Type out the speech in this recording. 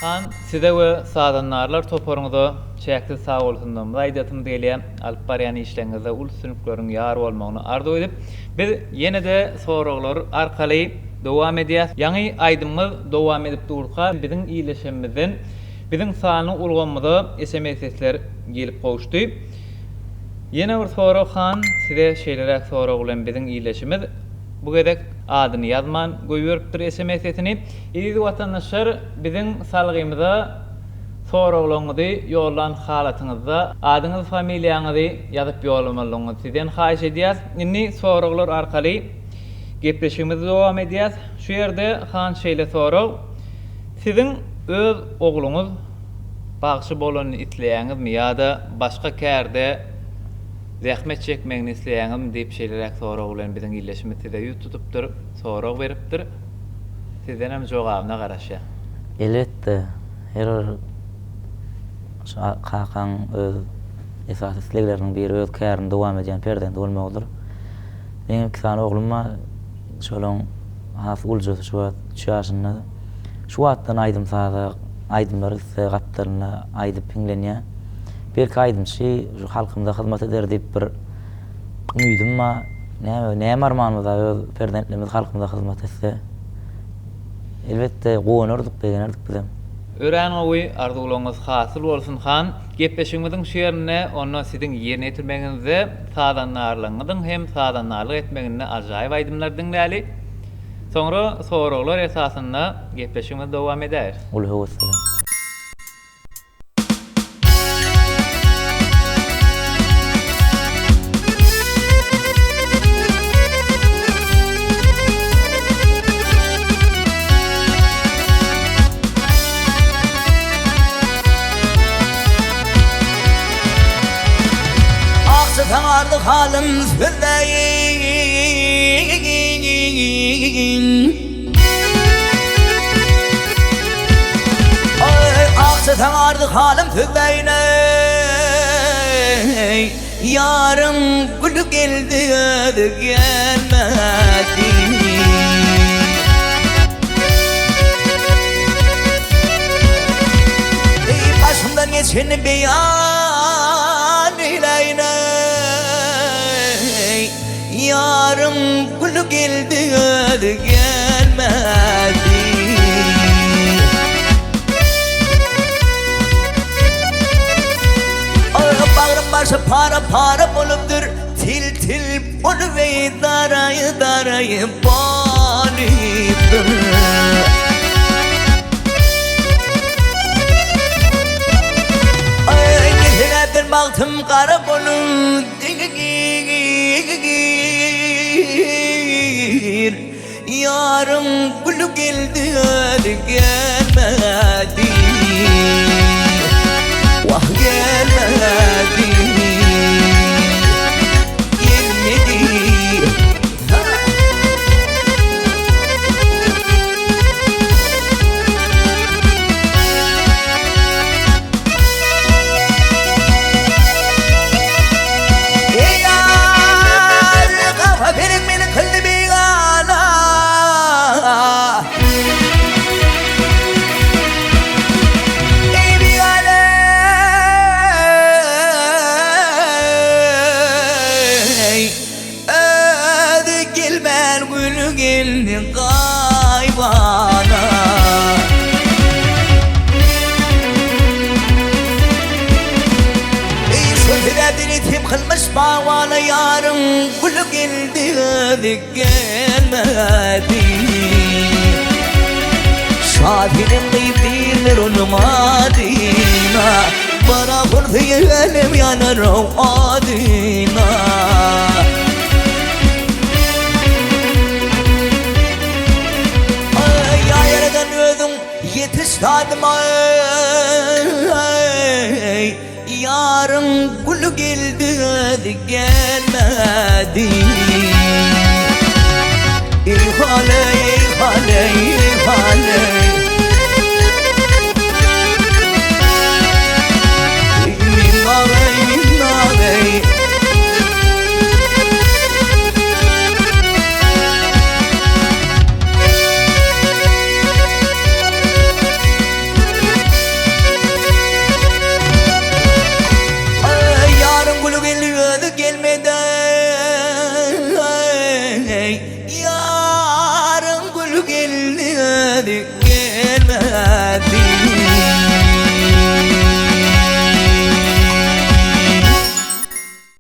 Han, size we sazandarlar toparyňyza çäksiz sagbolsunlarymyzy aýdasymyz gelýär. Alyp barýan işleriňizde uly üstünlikleriň ýar bolmagyny arzuw edip, biz ýene-de soraglar arkaly dowam edýäs. Ýaňy aýdymyz dowam edip durka biziň ildeşemizden biziň sanly ulgamymyza sms sesler gelip gowuşdy. Ýene bir sorag Han, size şeýleräk sorag bilen biziň ildeşimiz bu gezek adyny ýazman goýberipdir sms sesini. Eziz watandaşlar biziň salgymyza soraglaryňyzy ýollan halatyňyzda adyňyzy familiýaňyzy ýazyp ýollamalygyňyzy sizden haýyş edýäs. Indi soraglar arkaly gepleşigimizi dowam edýäs. Şu ýerde Han şeýle sorag, Siziň öz ogluňyz bagşy bolanyny isleýäňizmi ýa-da başga kärde zähmet çekmegini isleýäňizmi diýip şeýleräk sorag bilen biziň ildeşimiz size ýüz tutupdyr, sorag beripdir. Sizdenem jogabyna garaşýar. Elbetde, her bir kakaň öz esasy islegleriniň biri öz kärini dowam edýän perzendi bolmagydyr. Meňem iki sany oglum bar. Şolaň has uljasy şu wagt üç ýaşynda. Şu wagtdan aýdym-saza, aýdymlar gitse gapdalynda aýdyp hiňlenýär. Belki aýdymçy şu halkymyza hyzmat eder diýip bir umydym bar. Näme, näme armanymyz bar öz perzentlerimiz halkymyza hyzmat etse. Elbetde guwanardyk, begenerdik bizem. Örän gowy, arzuwlaryňyz hasyl bolsun han. Gepleşigimiziň şu ýerinde onda siziň ýerine ýetirmegiňizde sazandarlygyňyzyň hem sazandarlyk etmeginde ajaýyp aýdymlar diňläli. Soňra soraglar esasynda gepleşigimizi dowam edäris. Uly höwes bilen. Akja saňardy halym sözläýin. Aý, akja saňardy halym sözläýin-eý. Ýaryň güli geldi özi gelmedi. Eý, başymdan geçeni beýan eýläýin-eý. Ýaryň güli geldi özi gelmedi. Bagrym başy para-para bolupdyr, Til-til bolup eý daraýy-daraýy bolypdyr. Aý, ne sebäpden bagtym gara bolupdyr. Ýaryň güli geldi özi gelmedi Wah gelmedi Gelmedi Ha. Eý ýar, gapa berip meni kyldy bigana. Eý bigana, özi gelmän güli geldi gaýybana. Eý şol sebäpden etim kylmyş bagbana ýaryň güli geldi özi gelmedi. Şasenem gyz diýrler onuň adyna Bara bolsa ýelim ýanar odyna. Aý ýaradan özüň ýetiş dadyma eý Ýaryň güli geldi özi gelmedi Eý haleý eý haleý eý haleý Eý minna-eý minna-eý Ýar.